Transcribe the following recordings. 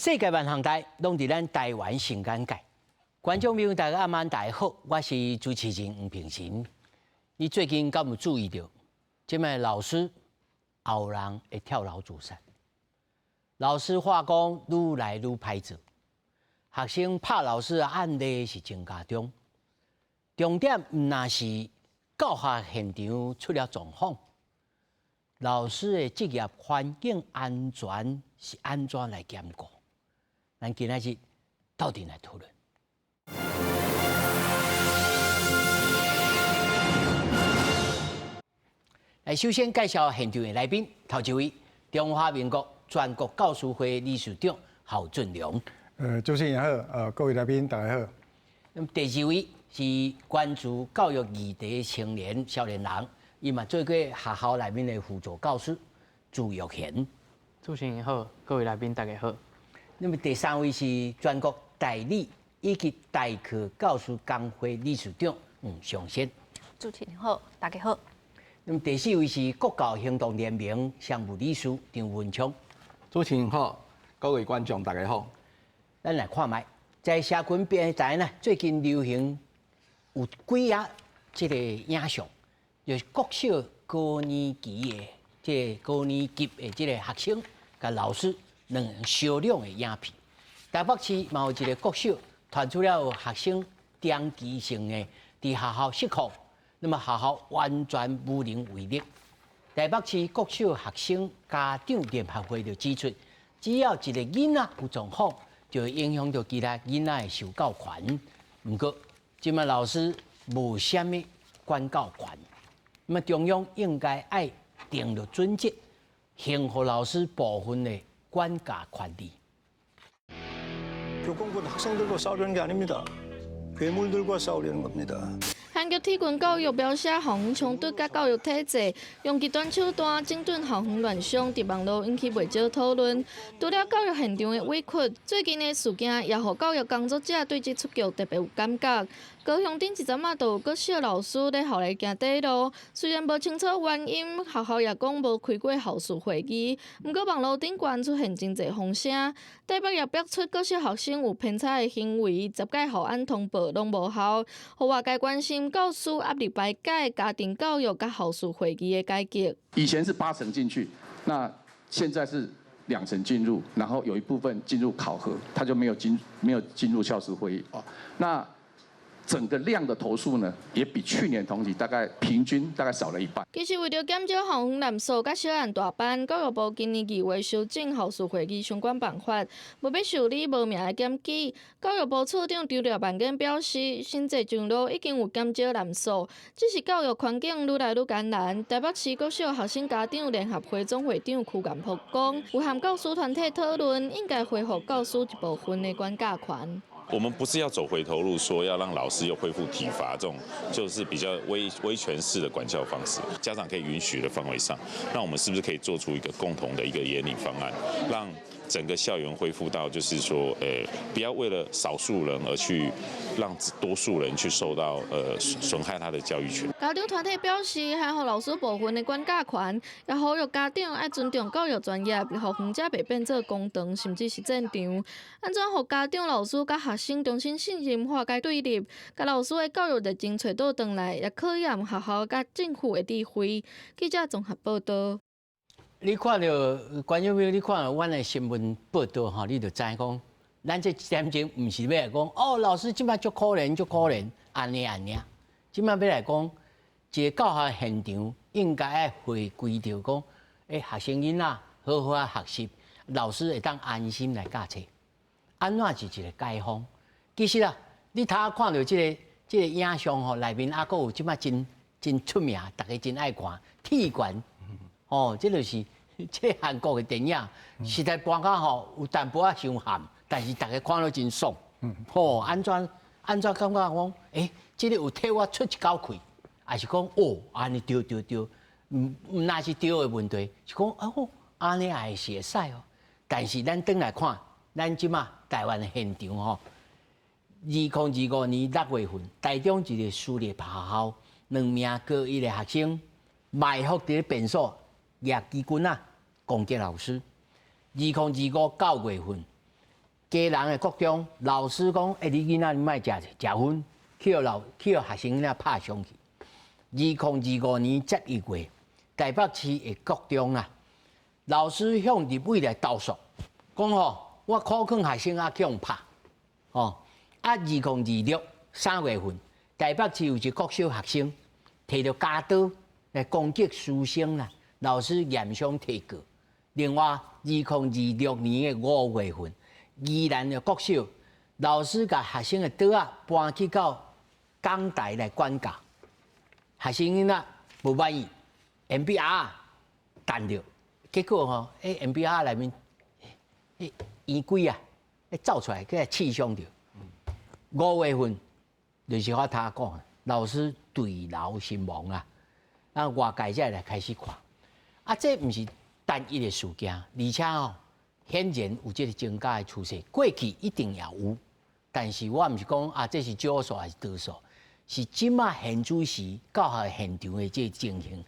世界萬項代攏佇咱台灣新眼界。觀眾朋友大家暗晚大家好，我是主持人黃平神。你最近敢有注意著？這擺老師也有人會跳樓自殺，老師罷工愈來愈歹做，學生拍老師的案例是增加中。重點毋但是教學現場出了狀況，老師的職業環境安全是按怎來兼顧？咱今仔日鬥陣來討論。來，首先介紹現場的來賓，頭一位，中華民國全國教師會理事長郝俊良。主持人好，各位來賓大家好。那麼第二位是關注教育議題青年少年人，伊嘛做過學校內面的輔助教師朱玉賢。主持人好，各位來賓大家好。那麼第三位是全國代理以及代課教師工會理事長黃松仙。主持人好，大家好。那麼第四位是國教行動聯盟常務理事張文昌。主持人好，各位觀眾大家好。咱來看覓，在社群平台呢，最近流行有幾仔這个影像，就是國小高年級的這個高年級的這個學生佮老師兩个人相攏的影片。台北市嘛有一个國小傳出了有學生長期性的佇學校失控，那麼學校完全無能為力。台北市國小學生家長聯合會就指出，只要一个囡仔有狀況，就會影響著其他囡仔的受教權。毋過，這擺老師無啥物管教權，那麼中央應該愛定著準則，還予老師部分的管教權利。 교권은 학생들과 싸우려는 게 아닙니다. 괴물들과 싸우려는 겁니다. 韓國鐵拳教育描寫校園衝突佮教育體制，用極端手段整頓校園亂象，佇網路引起袂少討論。除了教育現場的委屈，最近的事件也予教育工作者對這出局特別有感覺。高雄頂一陣仔就有國小老師咧校內行短路，雖然無清楚原因，學校也講無開過校事會議，毋過網路頂懸出現真濟風聲。台北也爆出國小學生有偏差的行為，十擺校安通報攏無效，予外界關心教師壓力排解、家庭教育佮校事會議的改革。以前是八成進去，那現在是兩成進入，然後有一部分進入考核，他就沒有進入校事會議啊。那整個量的投訴呢，也比去年同期大概平均大概少了一半。其實為著減少校園濫訴佮小案大辦，教育部今年2月修正校事會議相關辦法，無欲受理無名的檢舉。教育部次長張廖萬堅表示，新制上路已經有減少濫訴，只是教育環境愈來愈艱難。台北市國小學生家長聯合會總會長邱岩福講，有和教師團體討論，應該恢復教師一部分的管教權。我們不是要走回頭路，說要讓老師又恢復體罰這種，就是比較威權式的管教方式。家長可以允許的範圍上，那我們是不是可以做出一個共同的一個研擬方案，讓整個校園恢復到，就是說，不要為了少數人而去讓多數人去受到，損害他的教育權。家長團體表示，還予老師部分的管教權，也呼籲家長愛尊重教育專業，予園遮袂變做工場，甚至是戰場。按怎予家長、老師佮學生重新信任、化解對立，共老師的教育熱情揣倒轉來，也考驗學校佮政府的智慧。記者綜合報道。你看著觀眾朋友，你看著阮的新聞報道吼，你就知講，咱這一點鐘毋是欲來講，哦，老師這擺足可憐，足可憐，按呢按呢。這擺欲來講，一个教學現場應該愛回歸著講，學生囡仔好好仔學習，老師會當安心來教冊。按怎是一个解方？其實啊，你頭仔看著這个影像吼，內面猶閣有這擺真真出名，大家真愛看鐵拳。哦，這就是這韓國的電影，實在搬甲吼有淡薄仔傷譀，但是大家看了真爽。吼，按怎按怎感覺講，這个有替我出一口氣，還是講哦，按呢對對對，毋毋若是對的問題，是講哦，按呢也是會使哦。但是咱轉來看，咱這馬台灣的現場吼，2025年6月份，台中一個私立學校，兩名高一的學生埋伏佇咧便所，攑支棍仔攻擊老師。2025九月份，基隆的國中老師講：欸，你囡仔你莫食食薰，去予學生囡仔拍傷去。2025年11月，台北市的國中啊，老師向立委來投訴，講吼，我苦勸學生啊去予拍，哦，啊，2026 3月份，台北市有一個國小學生提著鉸刀來攻擊師生啦，老師驗傷提告。另外，2026年的5月份，宜蘭的國小老師共學生的桌仔搬去到講台來管教，學生囡仔無滿意，鉛筆盒彈著，結果吼，彼鉛筆盒內面，彼圓規啊，彼走出來，去刺傷著。五月份就是我頭講，老師墜樓身亡啊！啊，外界才來開始看，啊，這毋是單一的事件，而且吼，顯然有這个增加的趨勢。過去一定也有，但是我毋是講啊，這是少數還是多數，是這馬現主時教學現場的這个情形。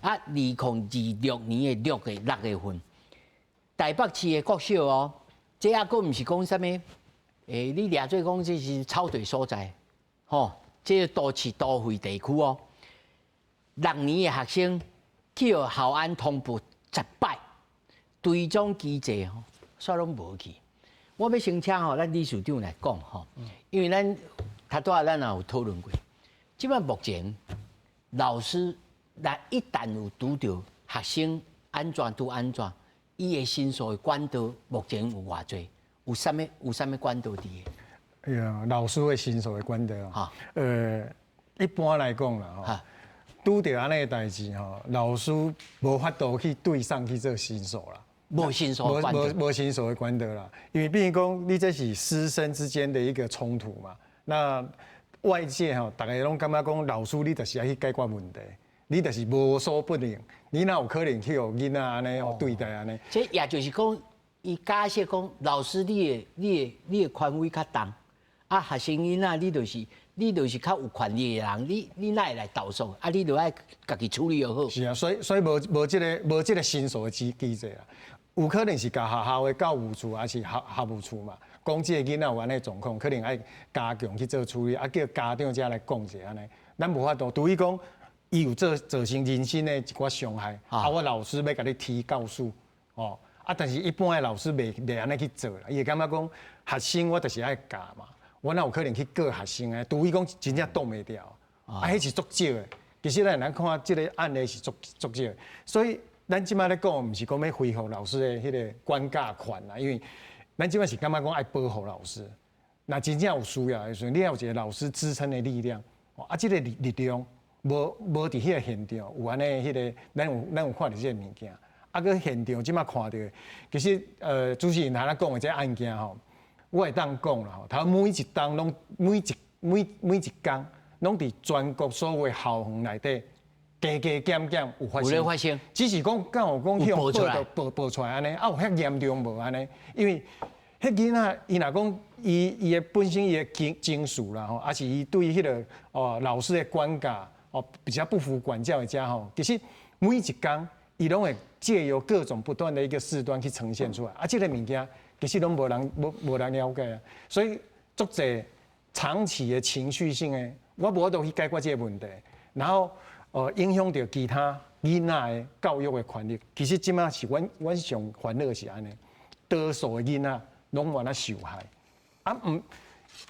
啊，2026年的6月份，台北市的國小哦，這猶閣毋是講啥物，你掠做講這是草地所在，吼，這個都市都會地區哦，六年的學生去予校安通報10擺，追蹤機制吼，煞攏無去。我欲先請吼，咱理事長來講吼，因為咱頭拄仔咱也有討論過，這擺目前老師若一旦有拄著學生按怎拄按怎，伊的申訴的管道目前有偌濟？有啥物管道佇个？哎呀，老師的申訴的管道啊，一般來講啦，吼，拄著按呢的代誌吼，老師無法度去對上去做申訴啦，無申訴管道，無申訴的管道啦，因為畢竟講你這是師生之間的一個衝突嘛，那外界吼，逐家攏感覺講老師你就是愛去解決問題，你就是無所不能，你哪有可能去予囡仔按呢對待按呢？這也就是講，伊假設講老師你的權威較重，啊學生囡仔你就是較有權力的人，你哪會來投訴？啊，你就愛家己處理就好。是啊，所以無這個申訴的機制啊，有可能是共學校的教務處，還是學務處嘛，講這個囡仔有按呢狀況，可能愛加強去做處理，啊叫家長才來講者按呢。咱無法度，除非講伊有造成人身的一寡傷害，啊我老師欲共你提告訴，哦，啊但是一般的老師袂按呢去做啦，伊會感覺講學生我就是愛教嘛。我哪有可能去告學生的？除非講真正擋袂牢，啊，彼是足少的。其實咱來看這个案例是足足少的，所以咱這擺咧講，毋是講欲恢復老師的彼个管教權啦，因為咱這擺是感覺講愛保護老師。若真正有需要的時陣，你愛有一个老師支撐的力量。啊，這个力量無佇彼个現場有按呢彼个，咱有看著這个物件。啊，閣現場這擺看著，其實主持人頭仔講的這个案件吼，我會當講啦吼，頭每一冬攏每一每每一工攏佇全國所有的校園內底加加減減有發生，發生，只是講敢有講去予報道報出來按呢，啊有遐嚴重無按呢？因為彼囡仔伊若講伊的本身伊的情緒啦吼，抑是伊對彼个哦老師的管教哦比較不服管教的遮吼，其實每一工伊攏會藉由各種不斷的一個事端去呈現出來，啊，這个物件其實攏無人了解啊，所以足濟長期的情緒性的，我無法度去解決這个問題，然後影響著其他囡仔的教育的權利。其實這擺是阮上煩惱是按呢，多數的囡仔攏按呢受害，啊毋，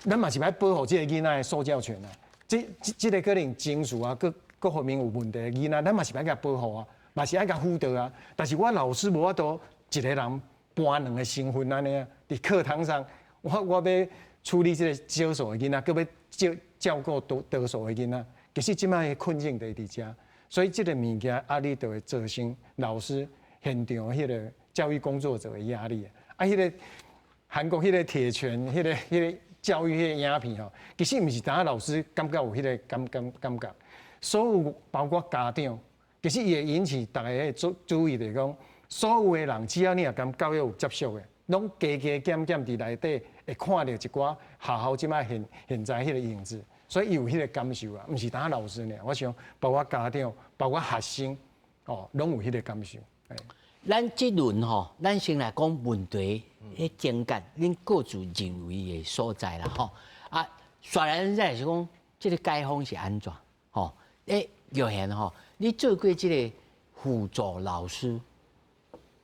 咱嘛是欲保護這个囡仔的受教權啊。這個可能情緒啊各方面有問題的囡仔，咱嘛是欲共保護啊，嘛是愛共輔導啊。但是我老師無法度一個人搬兩個身份按呢啊，佇課堂上，我欲處理這个少數的囡仔，閣欲照顧多數的囡仔，其實這擺的困境就是佇遮，所以這个物件壓力就會造成老師現場彼个教育工作者的壓力。啊，彼个韓國彼个鐵拳，彼個教育彼个影片吼，其實毋是單老師感覺有彼个感覺，所有包括家長，其實伊會引起大家的注意，就是講所有的人，只要你若佮教育有接觸的，攏加加減減佇內底會看著一寡學校這擺現在彼个影子，所以伊有彼个感受啊，毋是單老師爾，我想包括家長，包括學生，哦，攏有彼个感受。咱這輪吼，咱先來講問題。彼情節，恁各自認為的所在啦，吼。啊，煞來咱再來是講，這個解方是按怎？吼，玉賢吼，你做過這個輔助老師，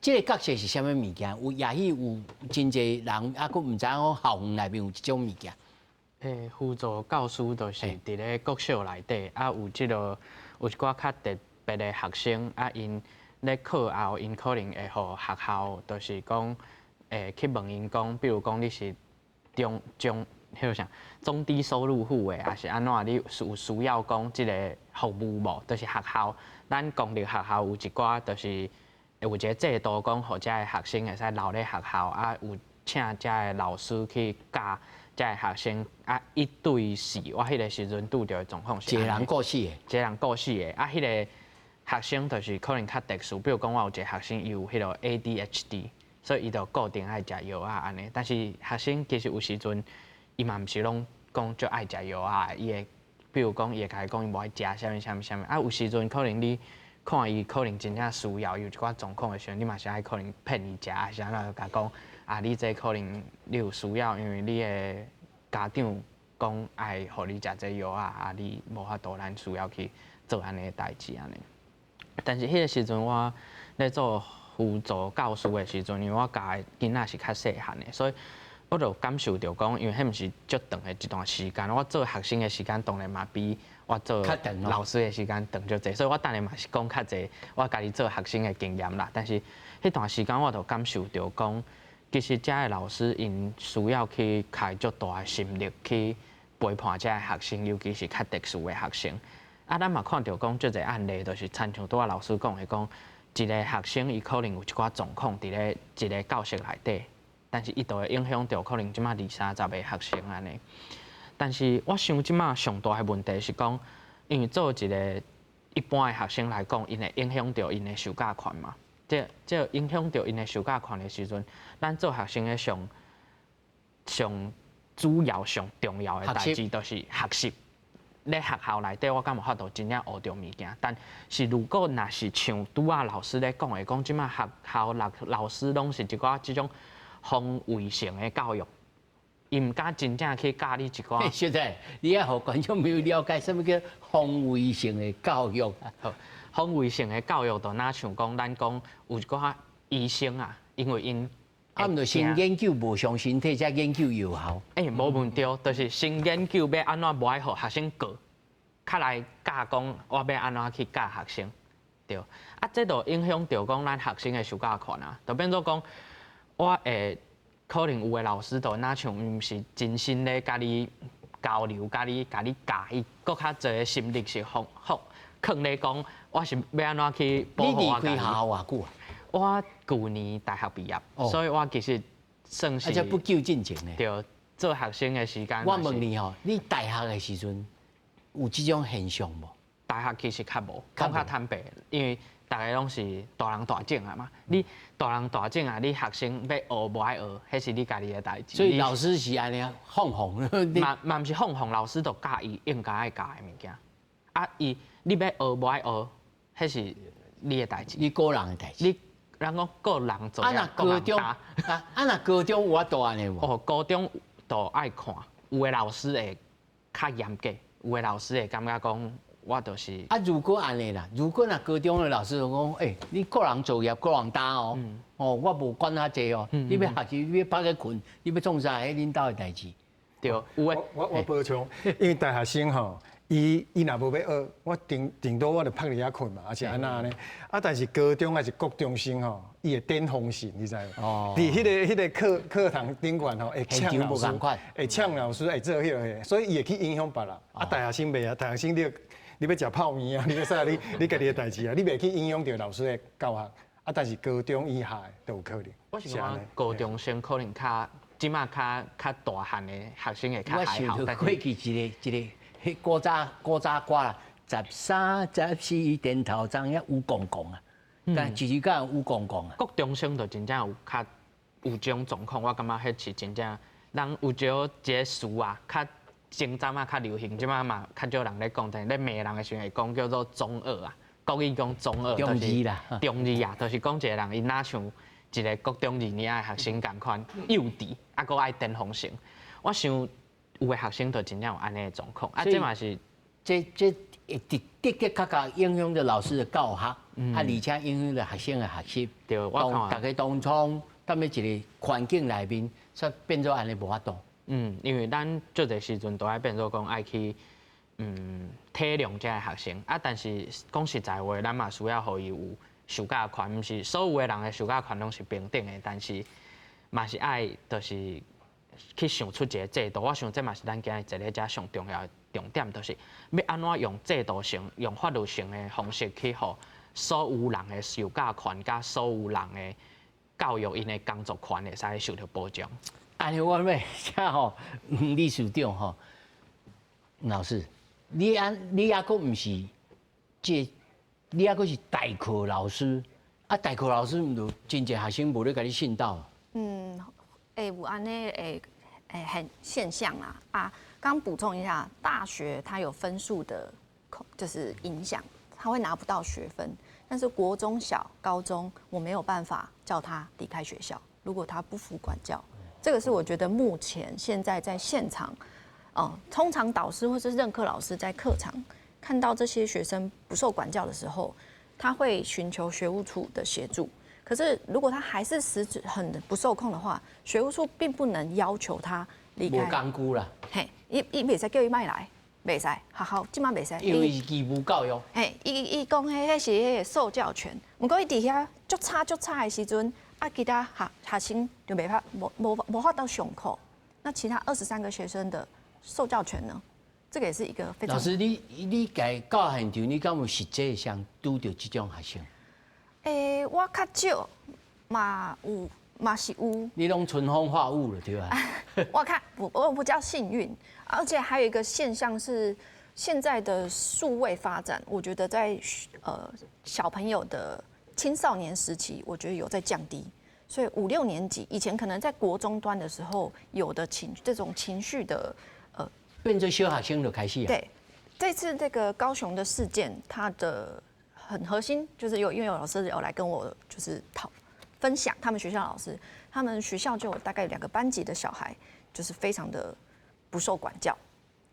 這個角色是啥物物件？有也許有真濟人猶閣毋知影講校園內面有這種物件。輔助教師就是佇咧國小內底，啊有這個有一寡較特別的學生，啊𪜶咧課後𪜶可能會予學校，就是講會去問𪜶講，比如講你是中中彼個啥中低收入戶的，抑是按怎，你有需要講這个服務無？就是學校，咱公立學校有一寡，就是有一個制度，講予遮的學生會使留咧學校，啊有請遮的老師去教遮的學生，啊一對四，我彼个時陣拄著的狀況是一個人顧四個，一個人顧四個，啊彼个學生就是可能較特殊，比如講我有一個學生伊有彼个 ADHD，所以伊就固定愛食藥仔按呢。但是學生其實有時陣伊嘛毋是攏講足愛食藥仔，伊會比如講伊會共你講伊無愛食啥物啥物啥物，啊有時陣可能你看伊可能真正需要，有一寡狀況的時陣，你嘛是愛可能騙伊食，抑是按怎共講啊？你這可能你有需要，因為你的家長講愛予你食這藥仔，啊你無法度，咱需要去做按呢的代誌按呢。但是彼个時陣我咧做輔助教師的時陣，因為我教的囡仔是較細漢的，所以我就感受著講，因為彼毋是足長的一段時間，我做學生的時間當然嘛比我做老師的時間長足濟，所以我等下嘛是講較濟我家己做學生的經驗啦。但是彼段時間我就感受著講，其實遮的老師𪜶需要去開足大的心力去陪伴遮的學生，尤其是較特殊的學生。啊，咱嘛看著講足濟案例，就是親像拄仔老師講的講，一个學生伊可能有一寡狀況佇咧一个教室內底，但是伊就會影響著可能這馬二三十个學生按呢。但是我想這馬上大的問題是講，因為做一个一般的學生來講，𪜶會影響著𪜶的受教權嘛。這影響著𪜶的受教權的時陣，咱做學生的上上主要、上重要的代誌，就是學習。咧學校內底，我敢有法度真正學著物件。但是如果若是像拄仔老師咧講的，講這馬學校老老師攏是一寡這種防衛性的教育，伊毋敢真正去教你一寡。現在你愛予觀眾朋友了解啥物叫防衛性的教育啊？好，防衛性的教育就若像講，咱講有一寡醫生啊，因為𪜶啊，毋就先研究無傷身體，才研究藥效。欸，無問題，就是先研究欲按怎無愛予學生過，較來教講我欲按怎去教學生，對。啊，這就影響著講咱學生的受教權啊，就變做講我會可能有的老師就若像毋是真心咧共你交流，共你共你教，伊閣較濟的心力是放放囥咧講，我是欲按怎去保護我你離開學校偌久啊？我舊年大學畢業，所以我其實算是啊，這不久進前呢。對，做學生的時間。我問你吼，你大學的時陣有這種現象無？大學其實較無，講較坦白，因為逐个攏是大人大眾啊嘛。你大人大眾啊，你學生欲學無愛學，彼是你家己的代誌。所以老師是按呢放放。嘛嘛毋是放放，老師就教伊應該愛教的物件。啊，伊你欲學無愛學，彼是你的代誌。你個人的代誌。你人講個人做，啊若高中啊，啊若高中有法度按呢無？哦，高中就愛看，有的老師會較嚴格，有的老師會感覺講，我就是。啊，如果按呢啦，如果若高中的老師就講，欸，你個人作業個人擔哦，哦，我無管遐濟哦，你欲學習，你欲拍去睏，你欲創啥，彼恁兜的代誌。對，有的。我補充，因為大學生吼。伊伊若無欲學，我頂頂多我就趴佇遐睏嘛，抑是按怎呢？啊，但是高中抑是國中生吼，伊會電風扇，你知無？哦。佇彼个課課堂頂懸吼，會嗆老師，會嗆老師，會做彼个，所以伊會去影響別人。啊，大學生袂啊，大學生你你欲食泡麵啊，你欲啥？你你家己的代誌啊，你袂去影響著老師的教學。啊，但是高中以下的都有可能。我是感覺高中生可能較這馬較較大漢的學生會較還好。我想著過去一个一个。彼古早古早歌啦，十三十四點頭鬃遐烏公公啊，但一時間烏公公啊。國中生就真正有較有這種狀況，我感覺彼是真正人有少一个詞啊，較前陣仔較流行，這馬嘛較少人咧講，但是咧罵人的時陣會講叫做中二啊，國語講中二，中二啦，中二啊，就是講一个人伊若像一个國中二年的學生仝款幼稚，啊，閣愛顛覆性。我想有的學生就真正有按呢的狀況，啊，這嘛是這會的的的確確影響著老師的教學，啊，而且影響著學生的學習。對，我看大家當初踮咧一个環境內面，煞變做按呢無法度。嗯，因為咱足濟時陣都愛變做講愛去體諒這个學生，啊，但是講實在話，咱嘛需要予伊有受教權，毋是所有的人的受教權攏是平等的，但是嘛是愛就是去想出一个制度。我想這嘛是咱今日坐咧遮上重要的重點，就是欲按怎用制度性、用法律性的方式去予所有人的受教權，佮所有人的教育𪜶的工作權會使受著保障。按呢我欲請吼黃理事長吼，老師，你按你猶閣毋是這，你猶閣是代課老師，啊，代課老師毋就真濟學生無咧共你訓導？嗯，會有按呢會會很現象啦。啊，剛補充一下，大學它有分數的，就是影響，他會拿不到學分。但是國中小、高中，我沒有辦法叫他離開學校，如果他不服管教。這個是我覺得目前現在在現場，哦，通常導師或是任課老師在課堂看到這些學生不受管教的時候，他會尋求學務處的協助。可是如果他還是實質很不受控的話，學務處並不能要求他離開。無工具啦。嘿，伊伊袂使叫伊莫來，袂使，學校這馬袂使。因為是義務教育。嘿，伊伊講彼彼是彼个受教權，毋過伊佇遐足吵足吵的時陣。啊，其他學學生就袂法無無無法度上課，那其他23個學生的受教權呢？這個也是一個非常。老師，你你佇教現場，你敢有實際上拄著這種學生？欸，我較少嘛有嘛是有。你攏春風化雨了，對吧？我看我我比較幸運，而且還有一個現象是，現在的數位發展，我覺得在小朋友的青少年時期，我覺得有在降低。所以五六年級以前可能在國中端的時候，有的情這種情緒的，變做小學生就開始啊。對，這次這個高雄的事件，它的很核心就是有因為有老師有來跟我就是討分享，他們學校老師，他們學校就有大概兩個班級的小孩，就是非常的不受管教，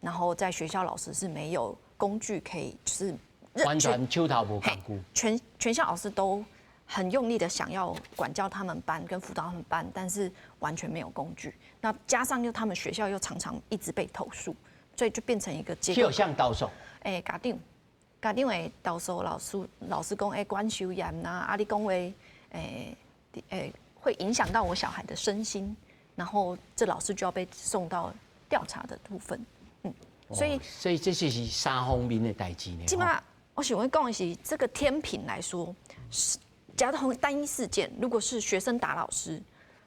然後在學校老師是沒有工具可以，就是完全手頭無工具，全校老師都很用力的想要管教他們班跟輔導他們班，但是完全沒有工具。那加上又他們學校又常常一直被投訴，所以就變成一個結構。向投訴。欸，家長，家長會投訴老師，老師講欸管傷嚴吶，啊你講話，欸欸會影響到我小孩的身心，然後這老師就要被送到調查的部分。嗯，所以所以這就是三方面的代誌呢。這馬我想欲講的是，這個天平來說是。假如同單一事件，如果是學生打老師，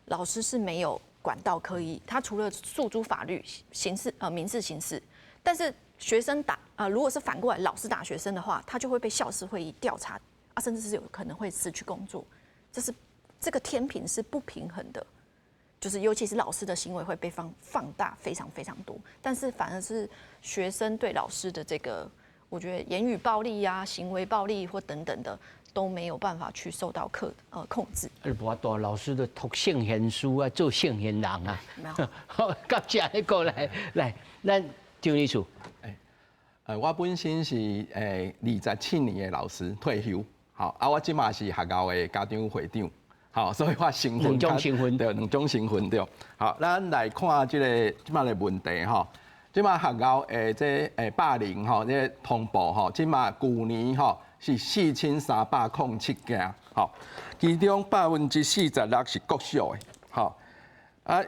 老師是沒有管道可以，他除了訴諸法律、刑事民事、刑事，但是學生打啊，如果是反過來老師打學生的話，他就會被校事會議調查啊，甚至是有可能會失去工作。這是這個天平是不平衡的，就是尤其是老師的行為會被放大非常非常多，但是反而是學生對老師的這個，我覺得言語暴力啊、行為暴力或等等的，都沒有辦法去受到控制。啊，無法度，老師都讀聖賢書啊，做聖賢人啊。好，感謝你過來，來，咱張理事。我本身是27年的老師退休，好，啊，我這馬是學校的家長會長，好，所以我身份兩種身份對，兩種身份對。好，咱來看這个這馬的問題吼，這馬學校的這霸凌吼，這个通報吼，這馬舊年吼是4307件，吼，其中46%是國小的，吼，啊，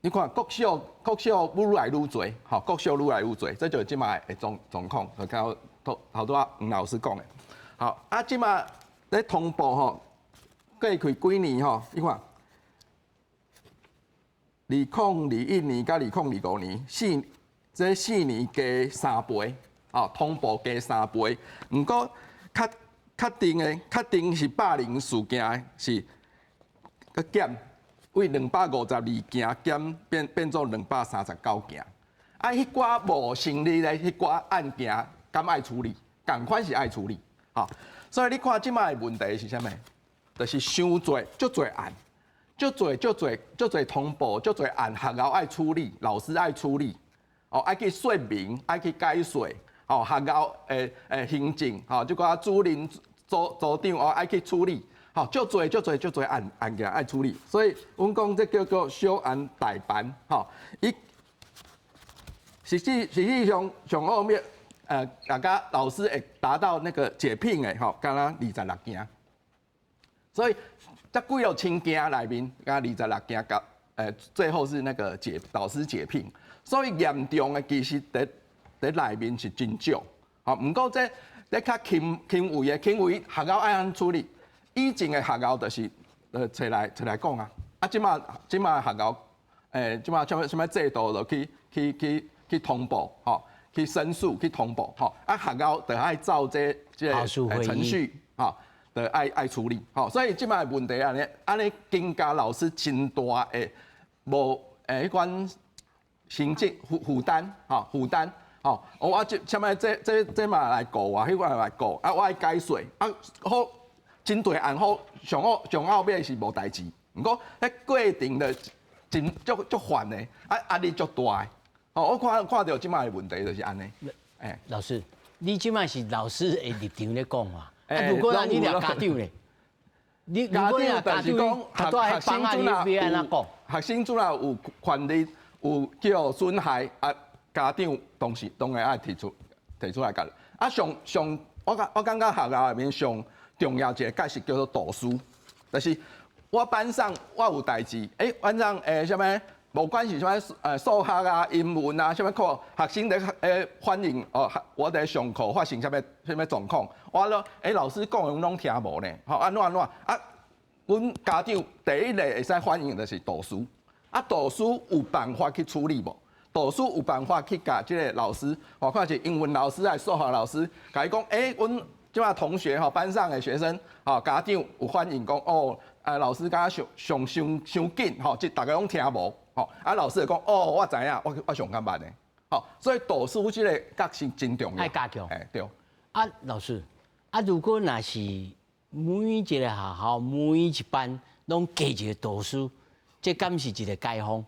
你看國小國小愈來愈濟，吼，國小愈來愈濟，這就是這馬的狀狀況，就剛頭頭拄仔黃老師講的，好，啊，這馬咧通報吼，過去幾年吼，你看，2021年佮2025年這4年加3倍，哦，通報加三倍。毋過確確定的，確定是霸凌事件的是閣減，為252件減變變做239件。啊，彼寡無成立的彼寡案件，敢愛處理？仝款是愛處理，吼。所以你看這馬的問題是啥物？就是傷濟，足濟案，足濟足濟足濟通報，足濟案，學校愛處理，老師愛處理，哦，愛去說明，愛去解說，哦，學校的行政，吼，這個主任、組組長哦，愛去處理，吼，足濟足濟足濟案件愛處理，所以阮講這叫做小案大辦，吼，伊實際上上後面，大家老師會達到那個解聘的，吼，敢若26件。所以這幾落千件內面，敢若26件，佮最後是那個老師解聘，所以嚴重的其實佇佇內面是真少，吼。毋過這這較輕輕微的，輕微學校愛按怎處理？以前的學校就是揣來講啊，啊，這馬學校這馬啥物啥物制度就去通報，吼，去申訴去通報，吼，啊，學校就愛照這個程序，吼，就愛處理，吼，所以這馬問題按呢，按呢增加老師真大的無彼款行政負擔，吼，負擔，吼，我這啥物這嘛來告我，彼款來告，啊，我愛解說，啊，好，真濟案好，上後尾是無代誌，毋過彼過程就真足足煩的，啊，壓力足大的，吼，我看著這馬的問題就是按呢，欸，老師，你這馬是老師的立場咧講話。啊，如果你若家長咧，你如果你若家長，學生主若有，學生主若有權利有叫損害啊，家長當時當然愛提出來共。啊，上上我感覺學校內面上重要一個角色叫做導師，就是我班上我有代誌，欸，反正啥物，無管是啥物數學啊、英文啊，啥物課，學生佇反映哦，我佇上課發生啥物啥物狀況，我囉，欸，老師講的阮攏聽無呢，吼，按怎按怎啊？阮家長第一個會使反映就是導師，啊，導師有辦法去處理無？導師有辦法去共這個老師，吼，看是英文老師還是數學老師，共伊講，欸，阮這馬同學吼，班上的學生，吼，家長有反映講，哦，啊，老師敢若上上傷傷緊，吼，這逐家攏聽無。吼，啊，老師會講，哦，我知影，我上較慢的，吼，所以導師這個角色真重要，愛加強，欸，對。啊，老師，啊，如果若是每一個學校每一班攏加一個導師，這敢是一個解方？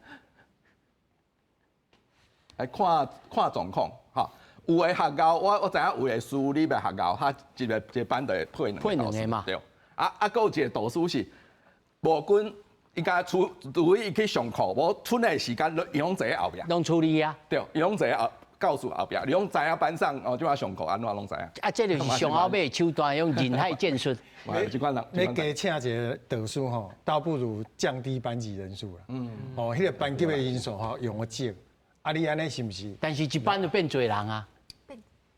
來看看狀況，吼，有的學校我知影有的私立的學校，他一個班就會配兩個導師嘛，對。啊啊，閣有一個導師是無管。伊敢除非伊去上課，無賰的時間，伊攏坐佇後壁。攏處理啊。對，伊攏坐佇教室後壁，伊攏知影班上哦，這馬上課按怎攏知影。啊，這就是上後尾手段，用人海戰術。這款人，你加請一個導師吼，倒不如降低班級人數啦。哦，彼個班級的人數吼用得少，啊，你按呢是毋是？但是一班就變濟人啊。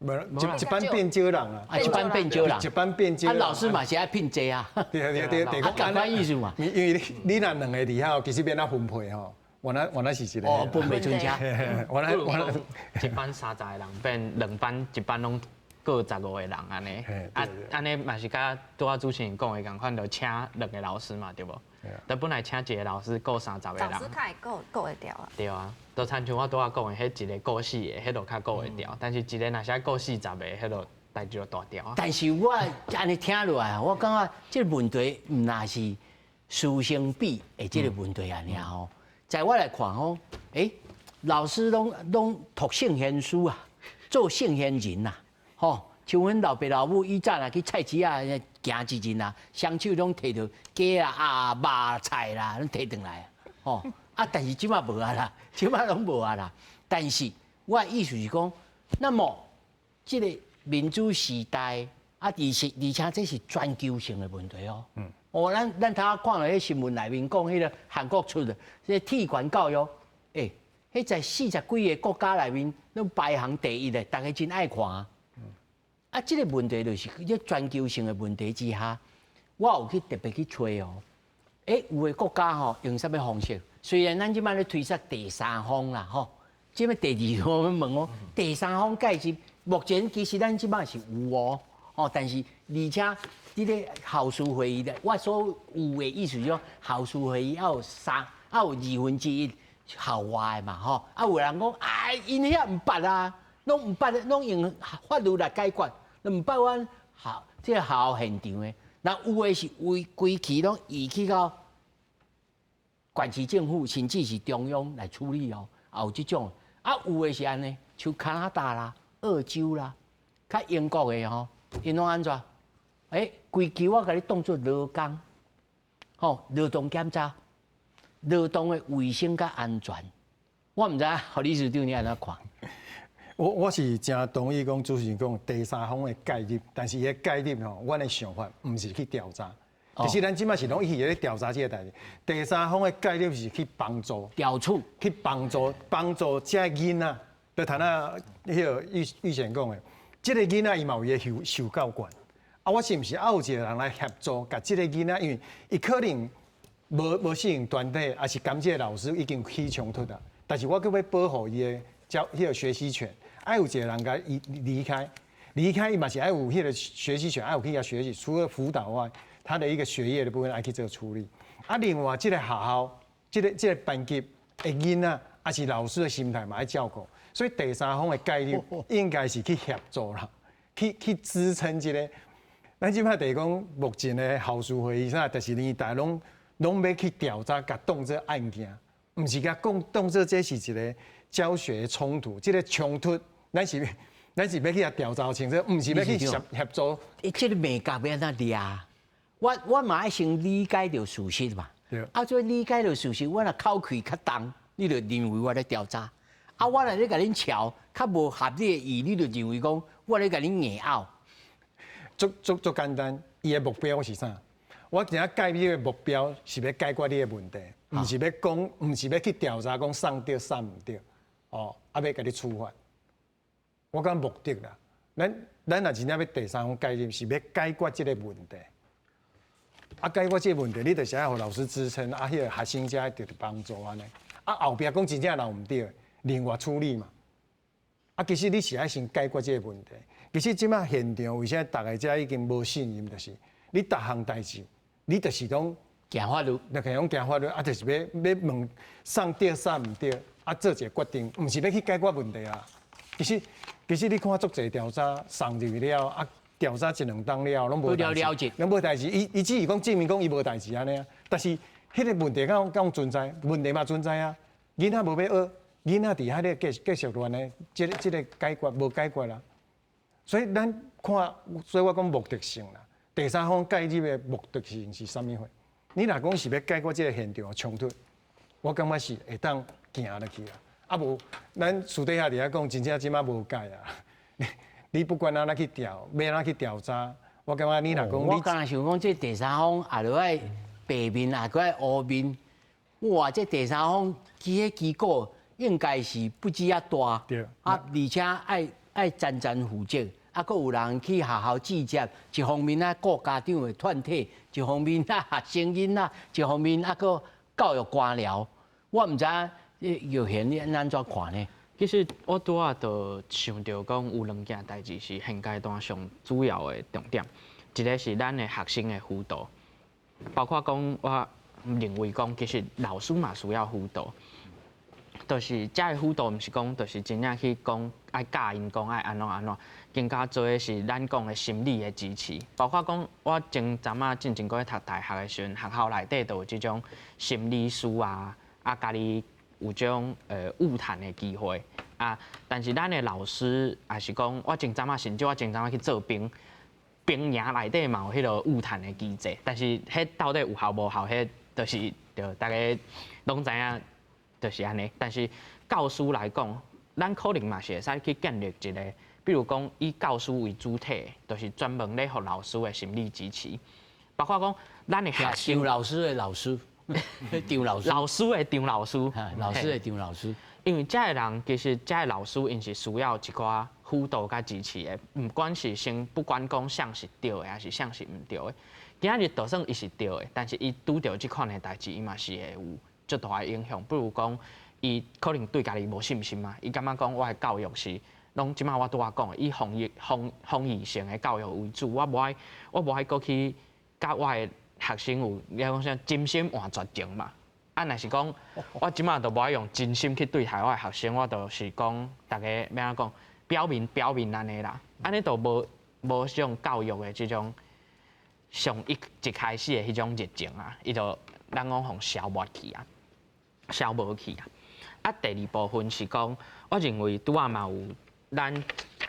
無，一班變少人啊，啊，一班變少人，一班變少。啊，老師嘛是愛聘濟啊。對對對對，啊，仝款意思嘛。因為你若兩個佇遐，其實欲按怎分配吼，原來是一個。哦，分袂準車。原來一班30個人變兩班，一班攏各15個人按呢。啊，按呢嘛是佮拄仔主持人講的仝款，就請兩個老師嘛，對無？但本來請一個老師顧30個人。老師較會顧顧會牢啊。對啊，就親像我拄仔講的，彼一個顧四個，彼就較顧會牢。但是一個若是愛顧40個，彼就代誌就大條啊。但是我按呢聽落來，我感覺這個問題毋若是師生比的這個問題按呢吼。在我來看吼，欸，老師攏讀聖賢書啊，做聖賢人啊，吼。像阮老爸老母以前啊去菜市仔行一陣啊，雙手攏提著雞啊、鴨肉菜啦，攏提轉來，吼。啊，但是這馬無啊啦，這馬攏無啊啦。但是我的意思是講，那麼這個民主時代啊，而且這是全球性的問題哦。哦，咱頭看著彼新聞內面講，彼個韓國出的這個體權教育，欸，彼在40幾个國家內面，攏排行第一的，大家真愛看啊。啊，這個問題就是這全球性的問題之下，我有去特別去揣哦。欸，有的國家吼用啥物方式？雖然咱這擺咧推說第三方啦，吼，這擺第二方問我，第三方介入，目前其實咱這擺是有哦，哦，但是而且這個校事會議的，我所有的意思就是講，校事會議要有三，要有1/2校外的嘛，吼，啊，有人講，啊，𪜶遐毋捌啊，攏毋捌，攏用法律來解決，毋捌阮校這個學校現場的。那有的是規規氣攏移去到縣市政府，甚至是中央來處理哦，也有這種。啊，有的是按呢，像加拿大啦、澳洲啦、較英國的吼，𪜶攏按怎？欸，規期我共你當做勞工，吼，勞動檢查、勞動的衛生佮安全，我毋知影何理事長你按怎看？我是誠同意講主持人講第三方的介入，但是伊的介入吼，阮的想法毋是去調查。其實咱這擺是攏一直咧調查這個代誌。第三方的介入是去幫助調處，去幫助幫助這个囡仔。就頭仔彼個玉玉賢講的，這個囡仔伊嘛有伊的受受教權。啊，我是毋是愛有一個人來協助，共這個囡仔，因為伊可能無無適應團體，抑是佮這個老師已經起衝突啊。但是我閣欲保護伊的教彼個學習權，愛有一個人共伊離開，離開伊嘛是愛有彼個學習權，愛有去遐學習。除了輔導外，他的一個學業的部分愛去做處理。啊，另外這個學校，這個這個班級的囡仔，抑是老師的心態嘛愛照顧。所以第三方的介入應該是去協助啦，去去支撐這個。咱這擺就是講，目前的校事會議啥，就是連大家攏攏欲去調查，共當做案件，毋是共講當做這是一個教學衝突，這個衝突，咱是咱是欲去共調查清楚，毋是欲去協協助。欸，這個眉角欲按怎掠？我我嘛愛先理解著事實嘛。對。啊，這理解著事實，我若口氣較重，你就認為我咧調查；啊，我若咧共恁吵，較無合你的意，你就認為講我咧共恁硬拗。足足足簡單，伊的目標是啥？我今仔介入的目標是欲解決你的問題，毋是欲講，毋是欲去調查講啥對啥毋對，哦，啊欲共你處罰。我講目的啦，咱咱若真正欲第三方介入，是欲解決這個問題。啊，解決這個問題，你就是愛予老師支撐，啊，彼個學生才會得著幫助按呢。啊，後壁講真正若有毋對，另外處理嘛。啊，其實你是愛先解決這個問題。其實這擺現場為啥逐家遮已經無信任，就是你逐項代誌，你就是講行法律，就講行法律，啊，就是欲欲問啥對啥毋對，啊，做一個決定，毋是欲去解決問題啊。其實其實你看足濟調查送入去了，啊，調查一兩冬了，攏無代誌，攏無代誌。伊伊只是講證明講伊無代誌按呢啊，但是彼個問題敢敢存在？問題嘛存在啊。囡仔無欲學，囡仔佇遐咧繼繼續亂咧，這個這個解決無解決啦。所以咱看，所以我講目的性啦。第三方介入的目的性是啥物貨？你若講是欲解決這個現場的衝突，我感覺是會當行落去啦。啊無，咱私底下佇遐講，真正這擺無解啊。你不管按怎去調，欲按怎去調查，我感覺你若講，我敢若想講，這第三方也著愛白面，也閣愛烏面。哇！這第三方起的機構應該是不止遐大，對。啊，而且愛愛層層負責。啊，閣有人去學校集結，一方面啊顧家長的團體，一方面啊學生囡仔，一方面啊閣教育官僚。我毋知影玉賢你按怎看呢？其實我拄仔就想著講有兩件代誌是現階段上主要的重點，一個是咱的學生的輔導，包括講我認為講其實老師嘛需要輔導，就是這个輔導毋是講就是真正去講愛教𪜶講愛按怎按怎，更加濟的是咱講的心理的支持，包括講我前陣仔進前閣咧讀大學的時陣，學校內底就有這種心理師啊，啊，家己有這種晤談的機會啊，但是咱的老師也是講，我前陣仔甚至我前陣仔去做兵，兵營內底嘛有彼個晤談的機制，但是彼到底有效無效，彼就是著逐家攏知影，就是按呢。但是教師來講，咱可能嘛是會使去建立一個，比如講以教師為主體，就是專門咧予老師的心理支持，包括講咱的學生老師的老師。張老師，老師的張老師，老師的張老師，因為這个人其實這个老師𪜶是需要一寡輔導佮支持的，毋管是先不管講啥是對的，抑是啥是毋對的。今仔日就算伊是對的，但是伊拄著這款的代誌，伊嘛是會有足大的影響。比如講，伊可能對家己無信心嘛，伊感覺講我的教育是攏這擺我拄仔講的，以防疫防防疫性的教育為主，我無愛我無愛閣去佮我的學生有，你講啥真心換絕情嘛？啊，若是講我這擺就無愛用真心去對待我的學生，我就是講逐家欲按怎講表面表面按呢啦，按呢就無無這種教育的這種上一一開始的彼種熱情啊，伊就咱講予消滅去啊，消無去啊。啊，第二部分是講，我認為拄仔嘛有咱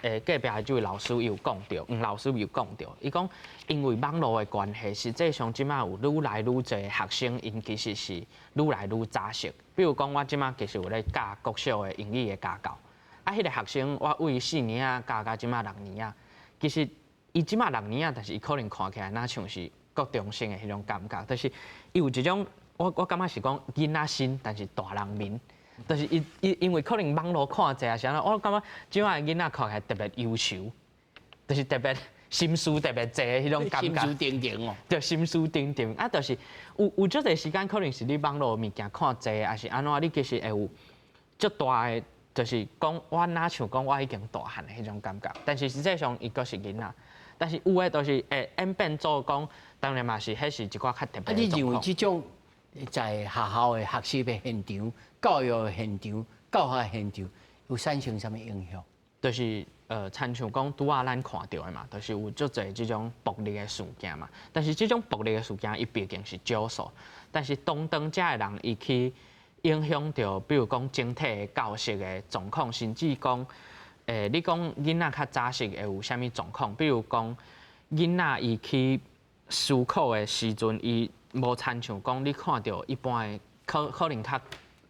隔壁的這位老師伊有講著，黃老師有講著，伊講因為網路的關係，實際上這馬有愈來愈濟學生，𪜶其實是愈來愈早熟。比如講，我這馬其實有咧教國小的英語的家教，啊，彼個學生我對四年仔教到這馬六年仔，其實伊這馬六年仔，但是伊可能看起來若像是國中生的彼種感覺，就是伊有一種我感覺是講囡仔心，但是大人面。就是伊伊因為可能網路看濟啊，啥啦，我感覺這馬的囡仔看起來特別優秀，就是特別心思特別濟的彼種感覺。心思定定哦。對，心思定定啊，就是有足濟時間，可能是你網路物件看濟，抑是按怎，你其實會有足大的，就是講我若像講我已經大漢的彼種感覺，但是實際上伊閣是囡仔。但是有的就是會演變做講，當然嘛是彼是一寡較特別的狀況。啊，你認為這種在學校的學習的現場、教育的現場、教學的現場，有產生啥物影響？就是親像講拄仔咱看著的嘛，就是有足濟這種暴力的事件嘛。但是這種暴力的事件，伊畢竟是少數。但是當當遮的人，伊去影響著，比如講整體的教學的狀況，甚至講，你講囡仔較早熟會有啥物狀況？比如講，囡仔伊去思考的時陣，伊無親像講你看著一般的，可能較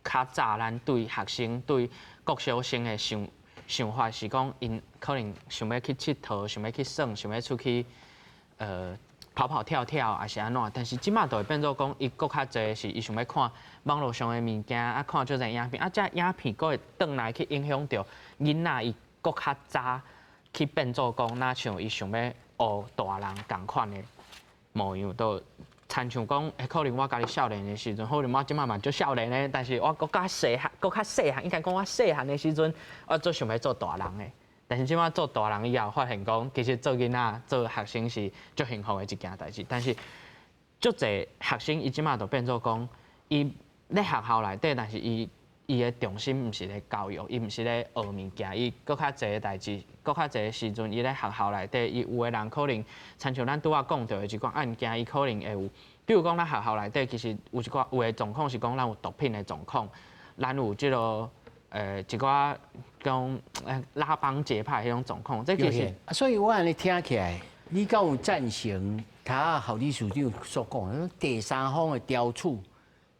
較早咱對學生對國小生的想法是講，𪜶可能想欲去𨑨迌，想欲去耍，想欲出去，跑跑跳跳，抑是按怎？但是這馬就會變做講，伊閣較濟是伊想欲看網路上的物件，啊，看足濟影片，啊，這影片閣會轉來去影響著囡仔，伊閣較早去變做講，若像伊想欲學大人仝款的模樣，都親像講，可能我家己少年的時陣，可能我這馬嘛足少年的，但是我閣較細漢，閣較細漢，應該講我細漢的時陣，我足想欲做大人的。但是這馬做大人以後，發現講其實做囡仔、做學生是足幸福的一件代誌。但是足濟學生伊這馬就變做講，伊咧學校內底，但是伊伊的重心毋是咧教育，伊毋是咧學物件，伊閣較濟的代誌，閣較濟的時陣，伊咧學校內底，伊有的人可能，親像咱拄仔講著的一寡案件，伊可能會有，比如講咱學校內底其實有一寡有的狀況是講咱有毒品的狀況，咱有這個一寡講拉幫結派彼種狀況，這其實。所以我按呢聽起來，你敢有贊成頭郝理事長所講的，第三方的調處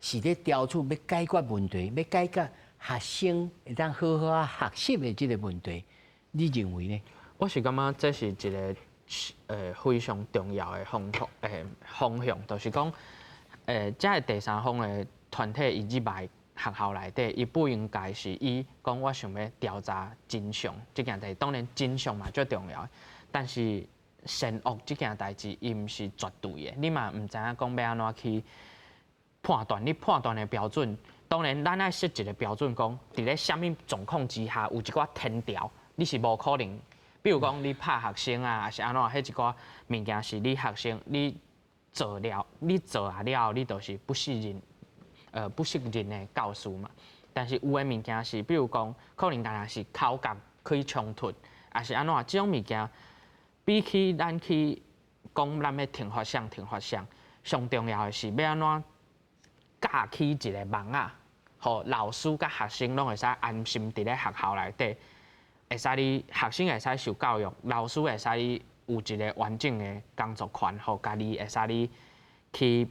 是咧調處欲解決問題，欲解決學生會當好好仔學習的這個問題，你認為呢？我是感覺這是一個非常重要的方向，就是講這个第三方的團體伊入來學校內底，伊不應該是以講我想欲調查真相這件代誌，當然真相嘛足重要，但是善惡這件代誌伊毋是絕對的，你嘛毋知影講欲按怎去判斷，你判斷的標準，當然咱愛設一個標準，講佇咧啥物狀況之下有一寡天條，你是無可能。比如講你拍學生啊，抑是按怎，彼一寡物件是你學生你做了，你做啊了，你就是不適任，不適任的教師嘛。但是有的物件是，比如講，可能敢若是口角起衝突，抑是按怎，這種物件，比起咱去講咱欲懲罰誰懲罰誰，上重要的是欲按怎架起一个網仔，予老師佮學生攏會使安心佇咧學校內底，會使你學生會使受教育，老師會使有一個完整的工作權，予家己會使你去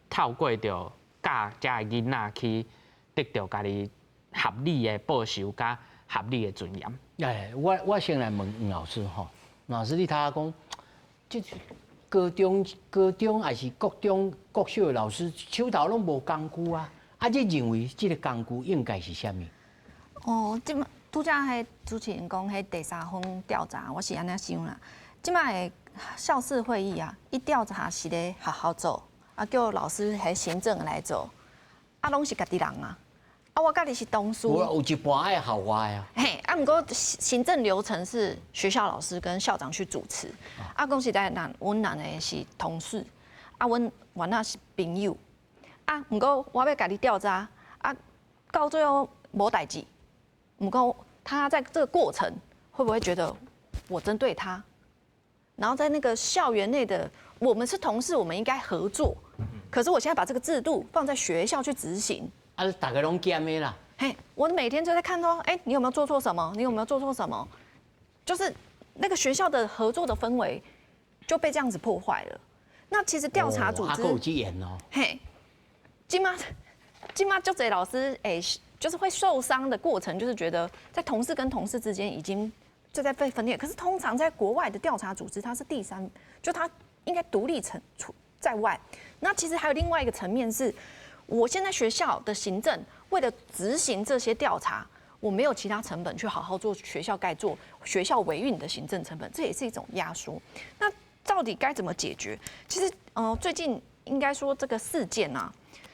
透過著教遮个囡仔去得著家己合理的報酬佮合理的尊嚴。哎，我先來問黃老師吼，老師你頭仔講，這高中、高中抑是國中、國小的老師手頭攏無工具啊？啊，你認為這个工具應該是啥物？哦，這馬拄才彼主持人講彼第三方調查，我是按呢想啦。這馬的校事會議啊，伊調查是咧學校做，啊叫老師彼行政來做，啊攏是家己人啊。啊，我佮你是同事。有一半愛校外啊。嘿，啊，毋過行政流程是學校老師跟校長去主持。啊，講實在，咱阮兩个是同事，啊，阮原來是朋友。啊，毋過我欲共你調查，啊，到最後無代誌。毋過他在這個過程會不會覺得我針對他？然後在那個校園內的我们是同事，我们应该合作。可是我现在把这个制度放在学校去执行，啊，大家攏驚的啦。嘿，我每天就在看說，哎，你有沒有做錯什麼？你有沒有做錯什麼？就是那個學校的合作的氛圍就被這樣子破壞了。那其實調查組織，閣有這嚴哦。嘿，這馬這馬足濟老師，哎，就是會受傷的過程，就是覺得在同事跟同事之間已經就在被分裂。可是通常在國外的調查組織，它是第三，就它應該獨立成處在外。那其實還有另外一個層面是，我現在學校的行政為了執行這些調查，我沒有其他成本去好好做學校該做學校維運的行政成本，這也是一種壓縮。那到底該怎麼解決？其實，最近應該說這個事件啊，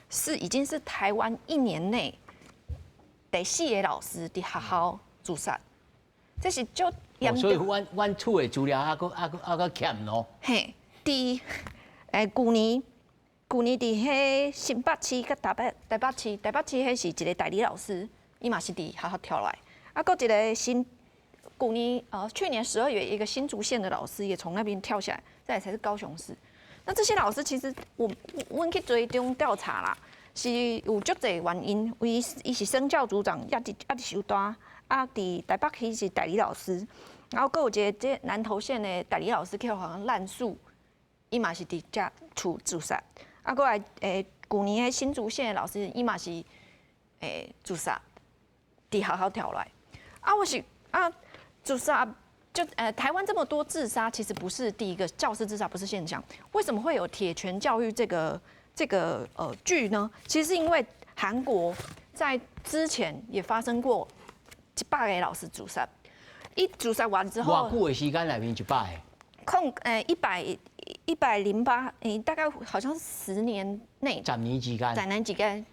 是已經是台灣一年內第四個老師佇學校自殺，這是足嚴重。所以阮阮厝的資料猶閣猶閣猶閣欠咯。嘿，佇舊年，舊年佇彼新北市佮台北台北市，台北市彼是一個代理老師，伊嘛是佇學校跳來。啊，閣一個新舊年去年12月，一個新竹縣的老師也從那邊跳下來，再來才是高雄市。那這些老師其實我阮去追蹤調查啦，是有足濟原因，伊伊是生教組長，猶佇猶佇收單，啊，佇台北市是代理老師，然後閣有一個這南投縣的代理老師去予人濫訴，伊嘛是佇遮厝自殺。啊，閣來舊年的新竹縣的老師，伊嘛是自殺，佇學校跳來。啊，我是啊，自殺就台灣這麼多自殺，其實不是第一個教師自殺，不是現象。為什麼會有鐵拳教育這個劇呢？其實是因為韓國在之前也發生過100個老師自殺，一自殺完之後，偌久的時間內面100個？空108，大概好像是10年內，十年之間，十年之間